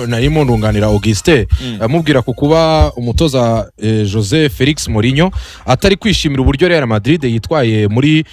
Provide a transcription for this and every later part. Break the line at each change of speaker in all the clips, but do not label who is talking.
Narimo ndunganira Augustin, amubwira ku kuba umutoza Jose Felix Mourinho atari kwishimira uburyo Real Madrid yitwaye muri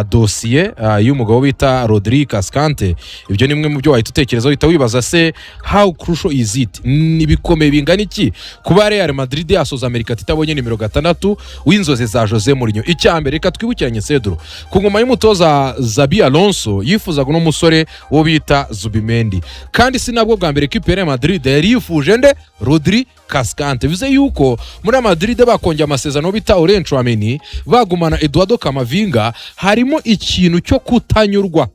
dosiye y'umugabo bita Rodri Cascante. Ibyo ni bimwe mu byo wahita utekereza, uhita wibaza se, how crucial is it? Ni bikomeye bingana iki kuba Real Madrid yasoza mercato itabonye nimero 6 w'inzozi za Jose Mourinho? Icya mbere, reka twibukiranye, Cedro, ku ngoma y'umutoza Xabi Alonso yifuzaga uno musore wo bita Zubimendi, kandi si nabwo bwa mbere ekipe ya Real Madrid yari yifuje nde? Rodri Cascante. Bivuze yuko muri Real Madrid bakongera amasezerano bita Aurelien Tchouameni, bagumana Eduardo Camavinga, harimo ikintu cyo kutanyurwa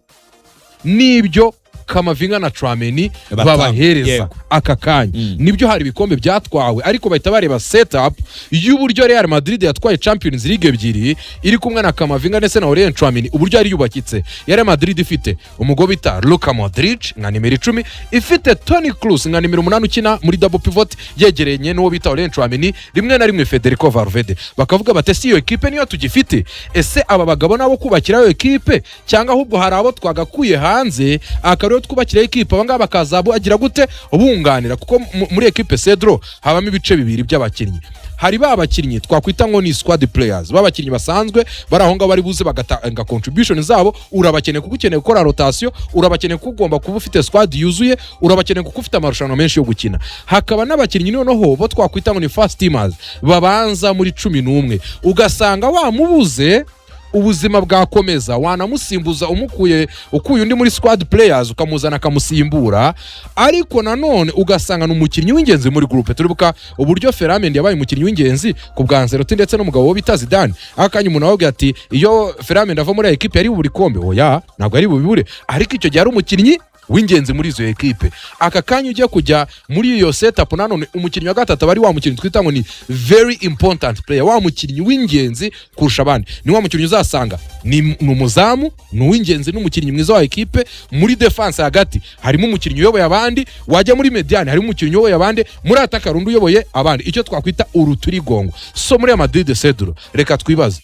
n'ibyo Camavinga na Tchouameni
Batanga.
babahereza aka kanya. Nibyo, hari ibikombe byatwawe, ariko bahita bareba setup y'uburyo Real Madrid yatwaye Champions League ebyiri iri kumwe na Camavinga ndetse na Aurelien Tchouameni, uburyo yari yubakitse. Ya Real Madrid ifite umugabo bita Luka Modric nka nimero 10, ifite Toni Kroos nka nimero 8 ukina muri double pivot yegeranye n'uwo bita Aurelien Tchouameni, rimwe na rimwe Federico Valverde. Bakavuga bati: "Ese iyo ekipe niyo tugifite? Ese aba bagabo nabo kubakirayo ekipe, cyangwa ahubwo hari abo twagakuye hanze akaba ariyo twubakiraho ekipe, aba ngaba bakaza bagira gute, bunganira?" Kuko muri ekipe, Cedro, habamo ibice bibiri by'abakinnyi. Hari ba bakinnyi twakwita ngo ni squad players, ba bakinnyi basanzwe bari aho ngaho bari buze bagatanga contribution zabo. Urabakeneye kuko ukeneye gukora rotation, urabakeneye kuko ugomba kuba ufite squad yuzuye, urabakeneye kuko ufite amarushanwa menshi yo gukina. Hakaba n'abakinnyi noneho bo twakwita ngo ni first teamers, babanza muri 11, ugasanga wamubuze ubuzima bwakomeza, wanamusimbuza umukuye, ukuye undi muri squad players ukamuzana akamusimbura, ariko nanone ugasanga ni umukinnyi w'ingenzi muri groupe. Turibuka uburyo Ferland Mendy yabaye umukinnyi w'ingenzi ku bwa Ancelotti ndetse n'umugabo wo bita Zidane. Aka kanya umuntu aravuga ati: "Iyo Ferland Mendy ava muri ekipe yari bubure ikombe." Oya, ntabwo ari bubibure, ariko icyo gihe ari umukinnyi w'ingenzi muri izo ekipe. Aka kanya ugiye kujya muri iyo setup, nanone umukinnyi wa gatatu aba ari wa mukinnyi twita ngo ni very important player, wa mukinnyi w'ingenzi kurusha abandi. Ni wa mukinnyi uzasanga ni umuzamu, ni uw'ingenzi, ni umukinnyi mwiza wa ekipe. Muri defense hagati harimo umukinnyi uyoboye abandi, wajya muri médiane harimo umukinnyi uyoboye abandi, muri attaque hari undi uyoboye abandi, icyo twakwita urutirigongo. So muri Madrid, Cedro, reka twibaze,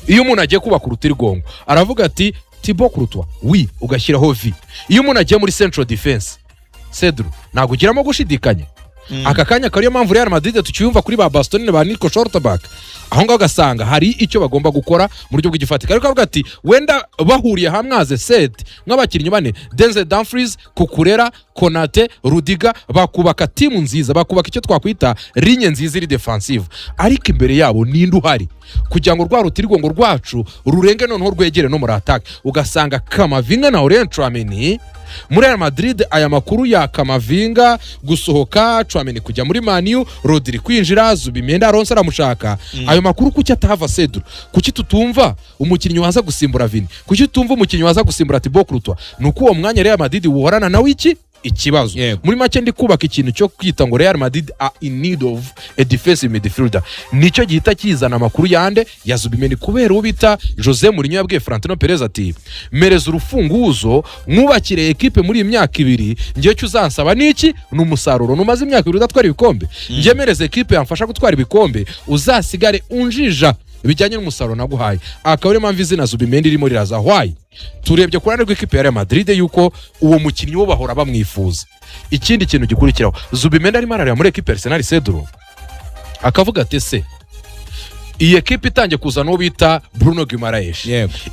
iyo umuntu agiye kubaka urutirigongo aravuga ati Thibaut Courtois, wi ugashyiraho V. Iyo umuntu agiye muri central defense, Cedro, ntabwo ugiramo gushidikanya. Aka kanya akaba ariyo mpamvu Real Madrid tukiyumva kuri ba Bastoni, ba Nico Schlotterbeck, aho ngaho ugasanga hari icyo bagomba gukora mu buryo bw'igifatika. Ariko avuga ati wenda bahuriye hamwe as a set nk'abakinnyi bane, Denzel Dumfries, Cucurella, Konate, Rudiger, bakubaka timu nziza, bakubaka icyo twakwita ligne nziza iri defensive. Ariko imbere yabo ninde uhari kugira ngo rwa rutirigongo rwacu rurenge, noneho rwegere no muri attaque? Ugasanga Camavinga na Aurelien Tchouameni muri Real Madrid. Aya makuru ya Camavinga gusohoka, Tchouameni kujya muri Man U, Rodri kwinjira, Zubimendi Alonso aramushaka, ayo makuru kuki atahava, Cedro? Kuki tutumva umukinnyi waza gusimbura Vini? Kuki tutumva umukinnyi waza gusimbura Thibaut Courtois? Ni uko uwo mwanya Real Madrid wuhorana nawe iki ikibazo. Muri make, ndi kubaka ikintu cyo kwita ngo Real Madrid are in need of a defensive midfielder. Nicyo gihita kizana amakuru yande? Ya Zubimendi, kubera uwo bita Jose Mourinho yabwiye Florentino Perez ati: "Mereza urufunguzo mwubakire ekipe muri iyi myaka 2, ngiye cyo uzansaba niki? Ni umusaruro. Numaze imyaka 2 udatwara ibikombe, njye mereza ekipe yamfasha gutwara ibikombe, uzasigare unjija bijyanye n'umusaruro naguhaye." Akaba ariyo mpamvu izina Zubimendi ririmo riraza. Why? Turebye ku ruhande rw'ikipe ya Real Madrid yuko uwo mukinnyi wo bahora bamwifuza. Ikindi kintu gikurikiraho, Zubimendi arimo arareba muri ekipe ya Arsenal, Cedro, akavuga ati: "Ese iyi ekipe itangiye kuzana uwo bita Bruno Guimaraes,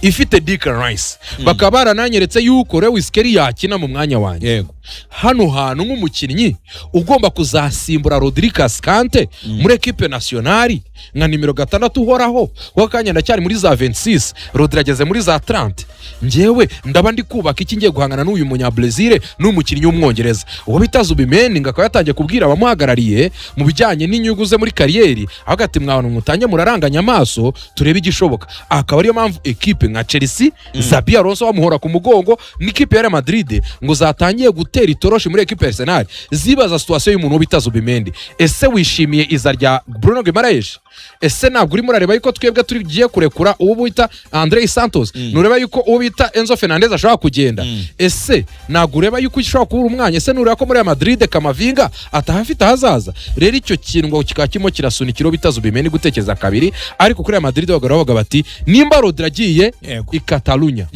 ifite Declan Rice, bakaba barananyeretse yuko Lewis Skelly yakina mu mwanya wanjye, hano hantu nk'umukinnyi ugomba kuzasimbura Rodri Cascante muri ekipe nationale nka nimero 6 uhoraho, kuko akanya ndacyari muri za 26, Rodri ageze muri za 30, njyewe ndaba ndi kubaka iki ngiye guhangana n'uyu munyabrezil n'umukinnyi w'umwongereza?" Uwo bita Zubimendi ngo akaba yatangiye kubwira abamuhagarariye mu bijyanye n'inyungu ze muri carrière, avuga ati: "Mwabantu mutange muraranganya amaso turebe igishoboka." Akaba ariyo mpamvu ekipe nka Chelsea, Xabi Alonso bamuhora ku mugongo, n'ikipe ya Real Madrid ngo zatangiye gutera itoroshi muri ekipe ya Arsenal, zibaza situation y'umuntu bita Zubimendi. Ese wishimiye iza rya Bruno Guimaraes? Ese ntabwo urimo urareba yuko twebwe tugiye kurekura uwo bita Andrei Santos? Nureba yuko uwo bita Enzo Fernandez ashobora kugenda? Ese ntabwo ureba yuko ushobora kubura umwanya? Ese nureba ko muri Real Madrid Camavinga atahafite ahazaza? Rero icyo kintu ngo kikaba kirimo kirasunikira uwo bita Zubimendi gutekereza kabiri. Ariko kuri Real Madrid bagahora bavuga bati: "Nimba Rodri agiye i Catalunya,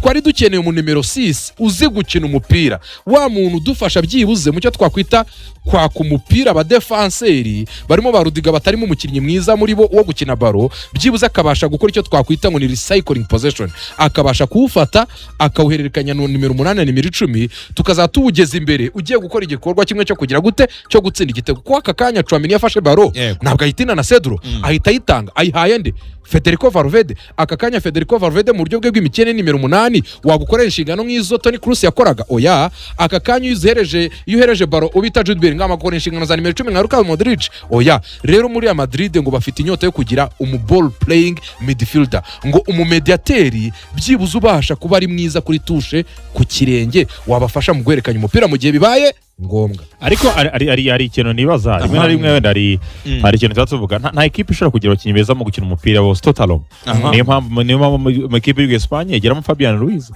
Twari dukeneye umu nimero 6 uzi gukina umupira, wa muntu udufasha byibuze mu cyo twakwita kwaka umupira abadefanseri barimo ba Rudiger, batarimo umukinnyi mwiza muri bo wo gukina ballon, byibuze akabasha gukora icyo twakwita ngo ni recycling possession, akabasha kuwufata akawuhererekanya na nimero 8 na nimero 10, tukazaba tuwugeza imbere ugiye gukora igikorwa kimwe cyo kugira gute, cyo gutsinda igitego. Kuko aka kanya Tchouameni yafashe ballon, ntabwo ahitina na Cedro, ahita ayitanga. Ayihaye nde? Federico Valverde. Aka kanya Federico Valverde mu buryo bwe bw'imikino nimero 8 wagukorera inshingano nk'izo Toni Kroos yakoraga? Oya. Aka kanya iyo uhereje ballon ubita Jude Bellingham, akora inshingano za nimero 10 nka Luka Modric? Oya. Rero muri Real Madrid ngo bafite inyota yo kugira umu ball playing midfielder, ngo umumediateri byibuze ubasha kuba ari mwiza kuri touche ku kirenge, wabafasha mu guhererekanya umupira mu gihe bibaye ngombwa.
Ariko hari ikintu nibaza rimwe na rimwe. Wenda hari ikintu tuba tuvuga, nta ekipe ishobora kugira abakinnyi beza mu gukina umupira bose totalement. Niyo mpamvu mu ekipe y'igihugu Espagne igeramo Fabian Ruiz.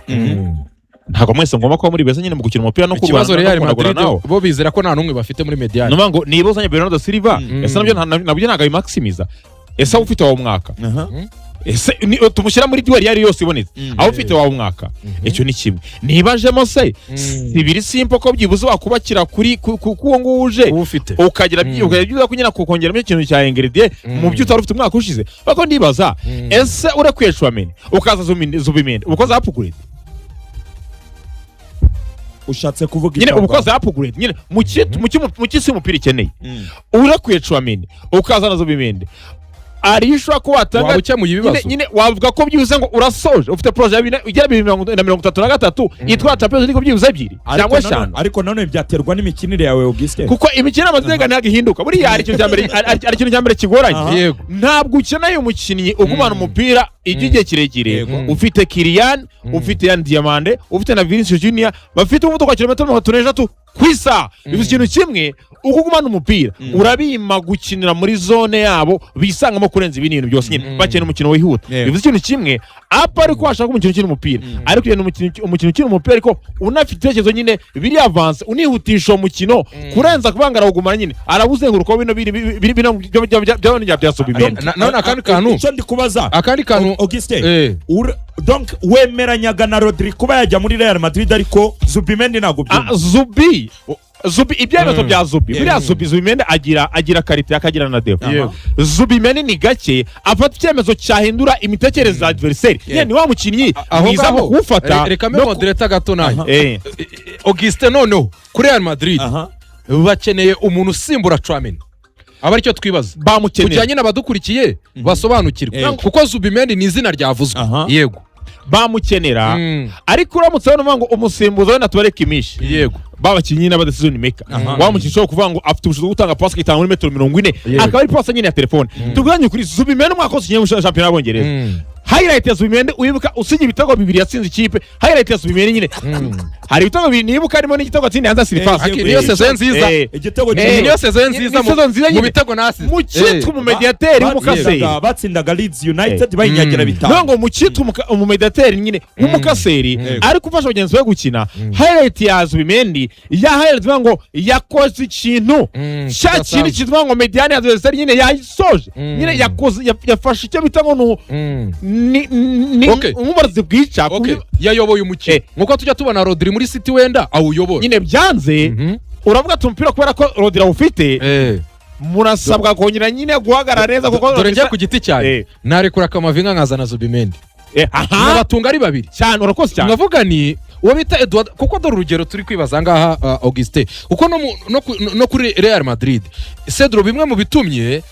Ntabwo mwese ngomba kuba muri beza nyine mu gukina umupira no
Ikibazo,
kurwana no
Real
kunagura
Madrid
nawo.
bo bizera ko nta n'umwe bafite muri médiane.
Ni ukuvuga ngo niba uzanye Bernardo Silva, ese nabyo nabyo ntabwo abimaximiza? Ese aho ufite wawe umwaka, ese tumushyira muri duel iyo ari yose ibonetse, aho ufite wawe umwaka? Icyo ni kimwe. Niba ajemo se, si biri simple ko byibuze wakubakira kuri ku uwo nguwo uje,
ufite
ukagira ukagira byiza ko nyine kongeramo ikintu cya ingredient mu byo utari ufite umwaka ushize? Ariko ndibaza, ese urekwiye Tchouameni ukaza Zubimendi, uba ukoze upgrade?
Ushatse kuvuga
Nyine
icyo?
uba ukoze upgrade nyine mu cy'isi umupira ikeneye. Urekwiye Tchouameni ukazana Zubimendi, ari ishobora ko watanga
Waba ukemuye ibibazo.
Nyine wavuga ko byibuze ngo urasoje ufite projet ya igera 2033 itwara Champions League byibuze ebyiri cyangwa eshanu.
Ariko nanone byaterwa n'imikinire yawe, Augustin.
Kuko imikino y'amateka ntabwo ihinduka. Buriya hari ikintu cya mbere kigoranye. Ntabwo ukeneye umukinnyi ugumana umupira igihe kirekire. Ufite Kylian, ufite Yan Diomande, ufite na Vinicius Junior bafite umuvuduko wa kilometero 33 ku isaha. Bivuze ikintu kimwe: uko ugumana umupira urabima gukinira muri zone yabo bisangamo kurenza ibindi bintu byose. Nyine bakina umukino wihuta. Bivuze ikintu kimwe apa, ariko washaka umukino ukina umupira, ariko iyo ni umukino ukina umupira ariko unafite ibitekerezo nyine biri avancé, unihutisha uwo mukino kurenza kuvuga ngo arawugumana, nyine arawuzengurukaho bino biri biri bino bya Zubimendi.
None akandi kantu.
Icyo ndi kubaza,
Akandi kantu.
Augustin, donc wemeranyaga na Rodri kuba yajya muri Real Madrid, ariko Zubimendi ntabwo byumva?
Zubi, ibyemezo bya Zubi, buriya Zubimendi agira qualité, akagira na défaut. Zubimendi ni gake afata icyemezo cyahindura imitekerereze ya adversaire. Nyine ni wa mukinnyi
Aho
mwiza mu
ngaho
kuwufata
reka mbe
no
moderator gato nanjye. Augustin, noneho kuri Real Madrid bakeneye umuntu usimbura Tchouameni, aba aricyo twibaza
Bamukeneye.
kugira nyine abadukurikiye basobanukirwe, kuko Zubimendi ni izina ryavuzwe. Yego.
Bamukenera, ariko uramutse ubona uvuga ngo umusimbuza wenda tubare Kimmich, babakinnyi n'aba decision maker, wa mukinnyi ushobora kuvuga ngo afite ubushobozi bwo gutanga pasi akayitanga muri metero 40, akaba ari pasi nyine ya telefone. Tuganye kuri Zubimendi, umwaka wose ukinnye muri shampiyona y'Abongereza, highlight ya Zubimendi wibuka usibye ibitego bibiri yatsinze ikipe? Highlight ya Zubimendi nyine, hari ibitego bibiri nibuka, harimo n'igitego atsindiye hanze ya surface.
Aki, niyo saison nziza.
Igitego
Iyi niyo saison
Ni
nziza
saison nziza
mu
nyine.
bitego nasize.
Mu cyitwa umumediateri w'umukaseri.
Batsindaga Leeds United bayinyagira 5.
Niyo ngo mu cyitwa umumediateri nyine w'umukaseri ariko ufasha bagenzi be gukina, highlight ya Zubimendi, ya highlight ivuga ngo yakoze ikintu cya
kidasanzwe.
kintu kitwa ngo médiane ya adversaire nyine yayisoje, nyine yakoze yafashe icyo bita ngo ni nk'uburozi bwica ku
Yayoboye umukino nkuko tujya tubona Rodri muri City wenda awuyobora.
Nyine byanze, uravuga ati umupira kubera ko Rodri awufite, murasabwa kongera nyine guhagarara neza kuko
Dore njye ku giti cyanjye, narekura Camavinga nkazana Zubimendi, nkabatunga ari babiri.
Cyane, urakoze cyane.
Nkavuga ni uwo bita Edouard, kuko dore urugero turi kwibaza ngaha, Augustin, kuko no kuri Real Madrid, Cedro, bimwe mu bitumye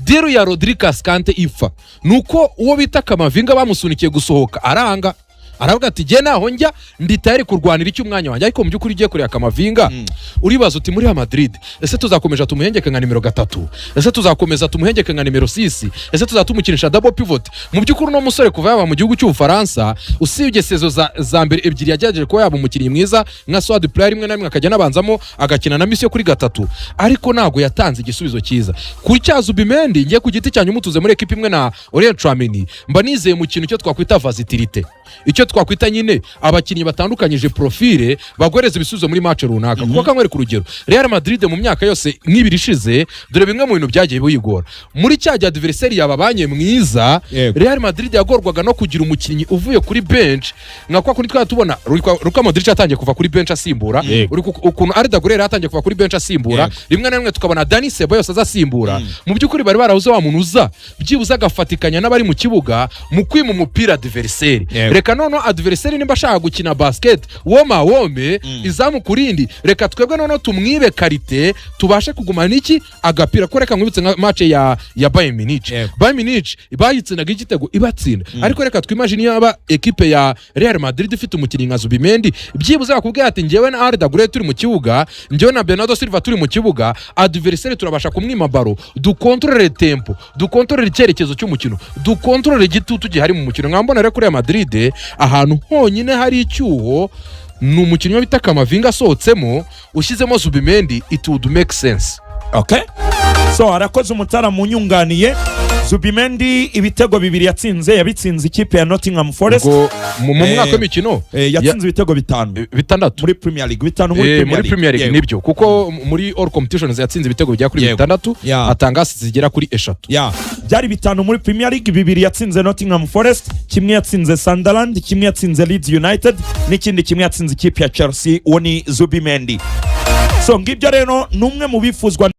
deal ya Rodri Cascante ipfa ni uko uwo bita Camavinga bamusunikiye gusohoka aranga, aravuga ati: "Jye naho njya ndi tayari kurwanira icyo umwanya wanjye." Ariko mu by'ukuri ugiye kureba Camavinga, uribaza uti: "Muri Real Madrid, ese tuzakomeza tumuhengeke nka nimero 3? Ese tuzakomeza tumuhengeke nka nimero 6? Ese tuzatumukinisha double pivot?" Mu by'ukuri uno musore kuva yaba mu gihugu cy'Ubufaransa, usibye saison za mbere ebyiri yagerageje kuba yaba umukinnyi mwiza nka squad player, rimwe na rimwe akajya anabanzamo agakina na mission kuri gatatu, ariko ntabwo yatanze igisubizo cyiza. Kuri cya Zubimendi, ngiye ku giti cyanyu, mutuze muri ekipa imwe na Aurelien Tchouameni, mba nizeye mu kintu cyo twakwita versatilité, icyo twakwita nyine abakinnyi batandukanyije profile baguhereza ibisubizo muri match runaka. Kuko kankwereka urugero, Real Madrid mu myaka yose nk'ibiri ishize, dore bimwe mu bintu byagiye biyigora muri cya gihe adversaire yababanye mwiza. Real Madrid yagorwaga no kugira umukinnyi uvuye kuri bench, nka kwa kundi twari tubona Luka Modric yatangiye kuva kuri bench asimbura. Uri ukuntu Arda Güler yatangiye kuva kuri bench asimbura, rimwe na rimwe tukabona Dani Ceballos aza asimbura. Mu by'ukuri bari barabuze wa muntu uza byibuze agafatikanya n'abari mu kibuga mu kwima umupira adversaire. Reka noneho adversaire nimba ashaka gukina basket woma wome, izamu ku rindi, reka twebwe noneho tumwibe qualité, tubashe kugumana iki agapira. Ko reka nkwibutse nka match ya Bayern Munich. Bayern Munich bayitsindaga igitego ibatsinda, ariko reka twimagine yaba ekipe ya Real Madrid ifite umukinnyi nka Zubimendi, byibuze bakubwira ati: "Njyewe na Arda Güler turi mu kibuga, njyewe na Bernardo Silva turi mu kibuga, adversaire turabasha kumwima ballon, dukontorore tempo, dukontorore icyerekezo cy'umukino, dukontorore igitutu gihari mu mukino." Nkambona rero kuri Real Madrid ahantu honyine hari icyuho ni umukinnyi bita Camavinga asohotsemo, ushyizemo Zubimendi, it would make sense.
Okay, so arakoze umutara unyunganiye. Zubimendi ibitego bibiri yatsinze yabitsinze ikipe ya Nottingham Forest.
Ubwo mu mwaka w'imikino
Yatsinze ibitego bitanu
bitandatu.
Muri Premier League, bitanu muri Premier
Muri
League.
Premier League. Nibyo, kuko muri all competitions yatsinze ibitego bigera kuri bitandatu, atanga assists zigera kuri eshatu.
Ya, byari bitanu muri Premier League: bibiri yatsinze Nottingham Forest, kimwe yatsinze Sunderland, kimwe yatsinze Leeds United, n'ikindi kimwe yatsinze ikipe ya Chelsea. Uwo ni Zubimendi. So ngibyo rero, ni umwe mu bifuzwa.